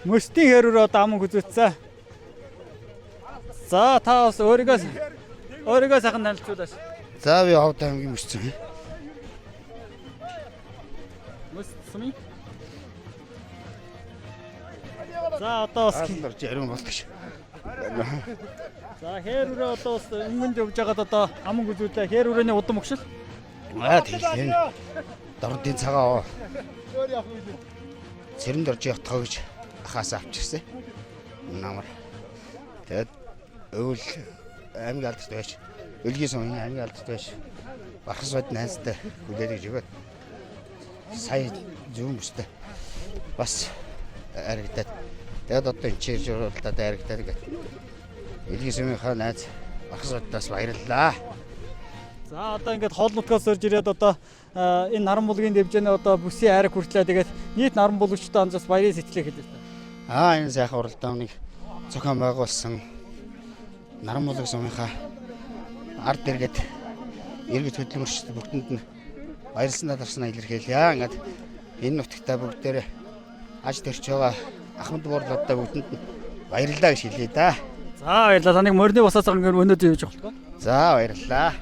Мөстийн хэрүүр одоо аман хүзүүцсэн. За та бас өөрийгөө сайхан танилцуулаач. За би Ховд аймгийн мөсцөн. Мөст сумын. За одоо бас Аасан дорж ариун болдог ш. За хэрүүрээ одоо бас өнгөнд явж байгаад одоо аман хүзүүлээ. Хэр хүрээний удам өгшил. Аа тэгэл энэ дордын цагаа цэрэн дорж явтгаа гэж ахаас авчирсан. Намар. Тэгээд өвөл аймаг алдарт байж өлгийн сумын аймаг алдарт байж бархас бод найзтай хүлээлгэж өгөөд сая зүүн бүстэй бас аригдаад тэгээд одоо энэ чирж уралдаад аригдаад гэдэг. Өлгийн сумынхаа найз бархас боддоос баярлалаа. За одоо ингээд хоол нутгаас орж ирээд одоо энэ наран булгийн дэвжээний одоо бүсийн айраг хүртлээ. Тэгээд нийт наран булгчтай анзаас баярын сэтгэлээ хэлээ. Аа энэ сайхан уралдааныг зохион байгуулсан Наран булаг сумынхаа ард иргэд иргэд хөдөлмөрчд бүгдэнд нь баярлсан талархснаа илэрхийлье. Ингээд энэ нутагта бүгдээрээ аж төрч байгаа ахмад буурлуудаа бүгдэнд нь баярлалаа гэж хэлье да. За баярлалаа. Таныг морины босоо цагаан өнөөдөр явж байгаа. За баярлалаа.